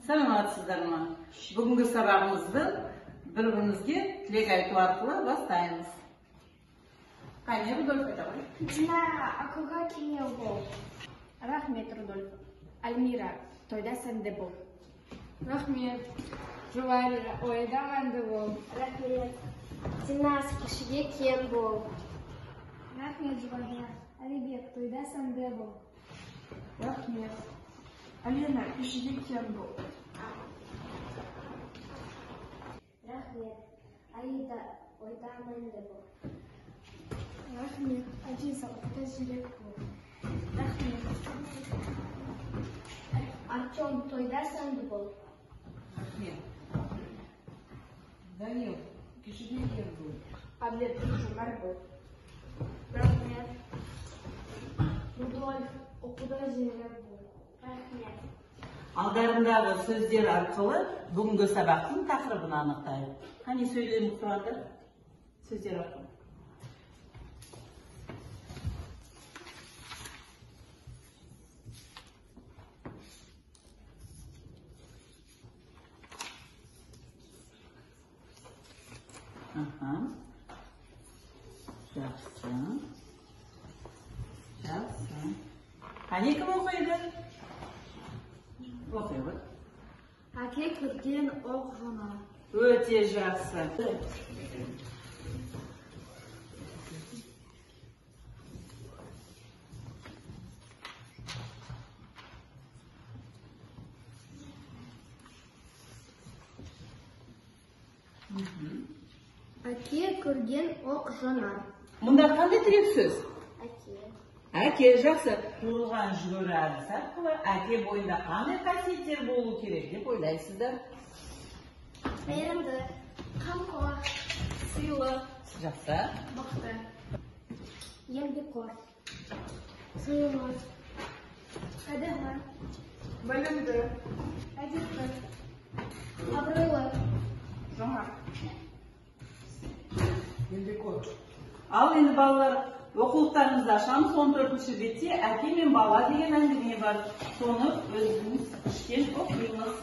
Саламатсыздар ма? Бүгінгі сабағымызды бір-бірімізге тілек айту арқылы бастаймыз. Қане, Рудольф, айта ғой. Динара, ақылға кеңеу бол. Рахмет, Рудольф. Альмира, тойда сәнді бол. Рахмет. Жувария, ойда мәнді бол. Рахмет. Динас, кешіге кең бол. Рахмет, Жувария. Әлібек, тойда сәнді бол. Рахмет. Алина, кешіге кең бол. Рахмет. Аида, ойда мәнді бол. Рахмет. Адиза, оқуда зерек бол. Рахмет. Артем, тойда сәнді бол. Рахмет. Данил, кешіге кең бол. Әділет, жомарт бол. Рахмет. Рудольф, оқуда зерек бол. Рахмет. Алдарындағы сөздер арқылы бүгінгі сабақтың тақырыбын анықтайық. Қане, сөйлем құраңдар. Сөздер арқылы. Аха. Жақсы. Жақсы. Қане, кім оқиды? Оқи ғой. Әке көрген оқ жонар. Өте жақсы. Әке көрген оқ жонар. Мұнда қандай тірек сөз? Әке. Әке, жақсы. Қуырылған жүгері әдісі арқылы әке бойында қандай қасиеттер болу керек деп ойлайсыздар? Мейірімді, қамқор, Сыйлы. Жақсы. Мықты. Еңбекқор, сыйлы, қадірлі, Білімді. Әдепті. Абыройлы. Жомарт. Ал енді балалар, оқулықтарыңызды ашамыз. 14-ші бетте әке мен бала деген әңгіме бар. Соны өзіміз іштен оқимыз.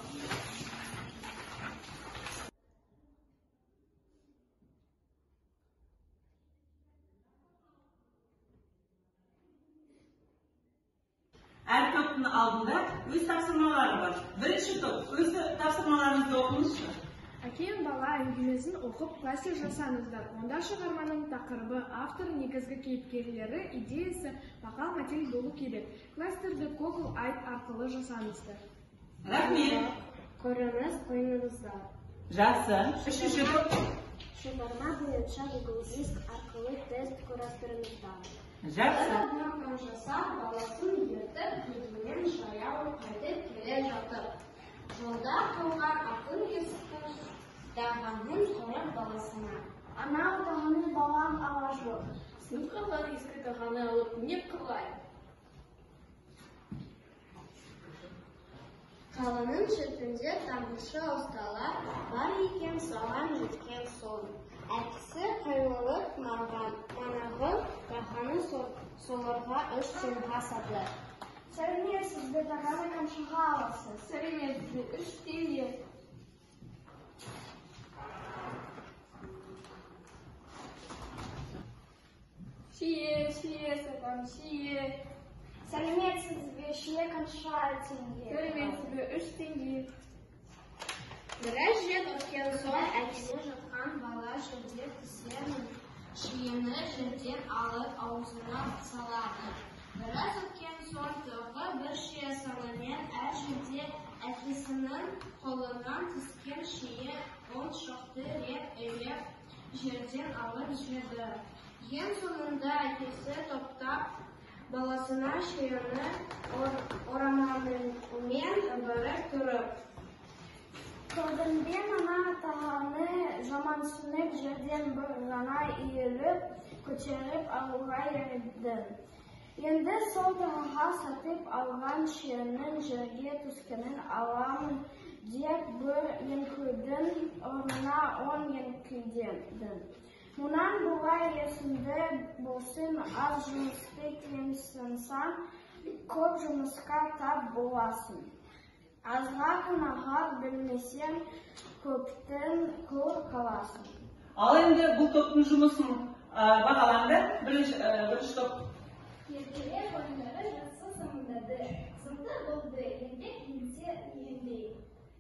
Әр топтың алдында өз тапсырмалары бар. Бірінші топ, өз тапсырмаларыңызды оқыңызшы. Әке мен бала әңгімесін оқып кластер жасаңыздар. Онда шығарманың тақырыбы, автор, негізгі кейіпкерлері, идеясы, мақал мәтел болу керек. Кластерді Google Айт арқылы жасаңыздар. Рахмет. Көріңіз, қойыңыздар. Жақсы. Үшінші топ. Шығарма бойынша Google Диск арқылы тест құрастырыңыздар. Жақсы. Бір жасар баласын ертіп, егіннен жаяу қайтып келе жатыр. Жолда қалған атын есікті тағанын сұрап баласына. Анау тағаны балам ала жоқ. Сынып қалған ескі тағаны алып не қылайын? Қаланың шетінде тамыршы ұсталар бар екен, соған жеткен соң. Әкесі қайырылып манағы тағаны соларға 3 теңге сатты. Сәлеметсіз бе, тағаны қаншаға аласыз? Сәлеметсіз бе, 3 теңге. Шие, шие, сатам, шие. Сәлеметсіз бе, шие қанша теңге? Сәлеметсіз бе, 3 теңге. Біраз жер өткен соң әкесі жатқан бала жерде түскен шиені жерден алып аузына салады. Біраз өткен соң тағы бір шие сонымен әр жерде әкесінің қолынан түскен шие 10 шақты рет илеп жерден алып жеді. Ең соңында әкесі топтап баласына шиені орамалмен беріп тұрып. Көрдің бе, мына тағаны жамансынып жерден бір ғана иіліп көтеріп алуға ердің. Енді сол тағаға сатып алған шиенің жерге түскенін аламын деп бір еңкейдің орнына 10 еңкейдің. Мұнан бұлай есіңде болсын, аз жұмысты кемсінсең, көп жұмысқа тап боласың. Азға қанағат білмесең, көптен құр қаласың. Ал енді бұл топтың жұмысын бағалаңдар. Бірінші топ. Еркелер ойындары жақсы сомдады. Сынды болды, еңбек еңсе иіндей.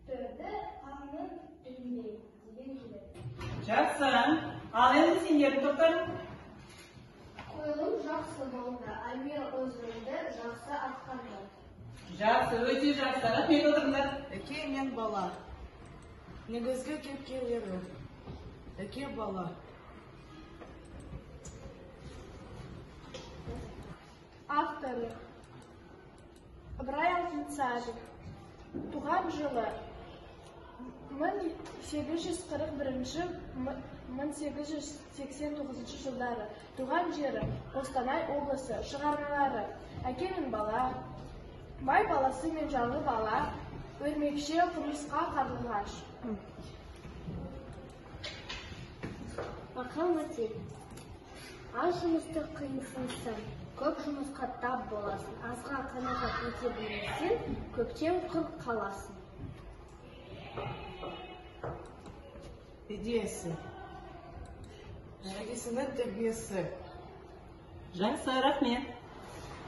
Төрді қанның іліндей деген келеді. Жақсы. Ал енді сендердің топтарың. Қойылым жақсы болды. Альмира өз рөлді жақсы атқарды. Жақсы, өте жақсы. Рахмет, отырыңдар. Әке мен бала. Негізгі кейіпкерлері. Әке бала. Авторы Ыбырай Алтынсарин. Туған жылы 1841-1889 жылдары. Туған жері Қостанай облысы. Шығармалары: Әке мен бала, Бай баласы мен жарлы бала, Өрмекші, құмырсқа, қарлығаш. Мақал-мәтел. Аз жұмысты қиынсынсаң, көп жұмысқа тап боласың. Азға қанағат ете білмесең, көптен құр қаласың. Идеясы. Әкесінің тәрбиесі. Жақсы, рахмет.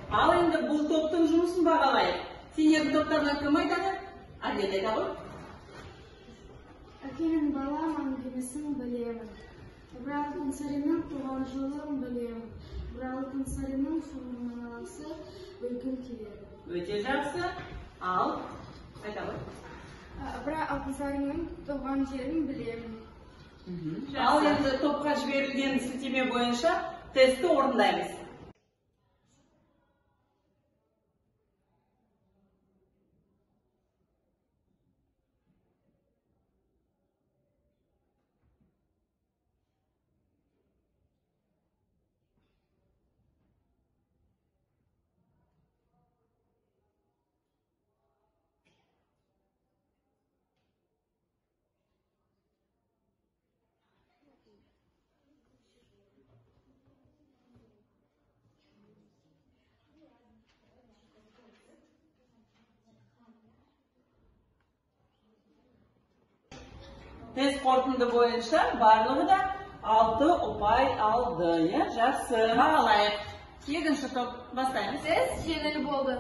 Ал енді бұл топтың жұмысын бағалайық. Сендердің топтарынан кім айтады? Әділет айта ғой. Әке мен балам әңгімесін білемін. Ыбырай Алтынсариннің туған жылын білемін. Ыбырай Алтынсариннің шығармалары үлгім келеді. Өте жақсы. Ал, айта ғой. Ыбырай Алтынсариннің туған жерін білемін. Ал енді топқа жіберілген сілтеме бойынша тестті орындаймыз. Тест қорытынды бойынша барлығы да 6 ұпай алды. Иә, жақсы. Бағалайық. Екінші топ бастаймыз. Тест жеңіл болды.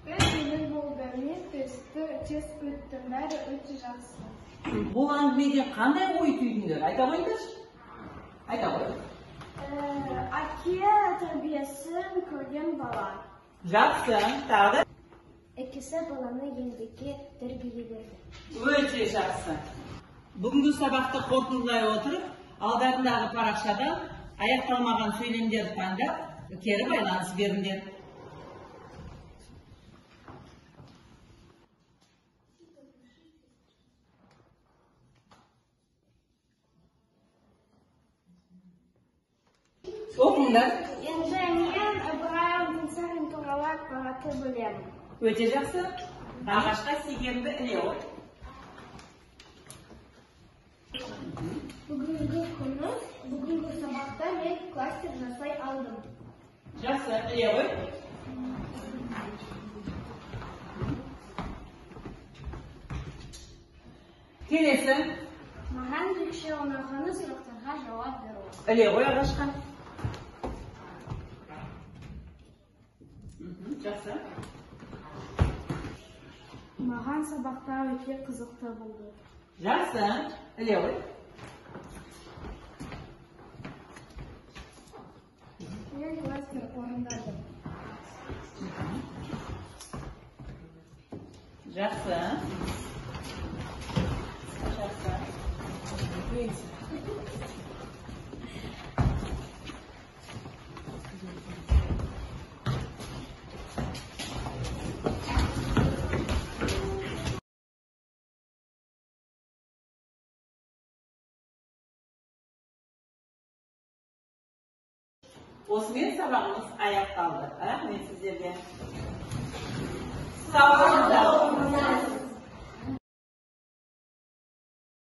Тест жеңіл болды. Мен тестті тез өттім. Бәрі өте жақсы. Бұл әңгімеден қандай ой түйдіңдер? Айта қойыңдаршы. Айта қой. Әке тәрбиесін көрген бала. Жақсы. Тағы да. Әкесі баланы еңбекке тәрбиеледі. Өте жақсы. Бүгінгі сабақты қорытындылай отырып, алдарындағы парақшадан аяқталмаған сөйлемдерді таңдап, кері байланыс беріңдер. Оқыңдар. Енді мен Ыбырай Алтынсарин туралы ақпаратты білемін. Өте жақсы. Ағашқа сигерді іле ғой. Бүгінгі күні, бүгінгі сабақта мен кластер жасай алдым. Жақсы, іле ғой. Келесі. Маған ерекше ұнағаны сұрақтарға жауап беру. Іле ғой ағашқа. Жақсы. Маған сабақта өте қызықты болды. Жақсы, іле ғой. Мен кластер орындадым. Жақсы. Жақсы. Осымен сабағымыз аяқталды. Рахмет сіздерге. Сау болыңыздар.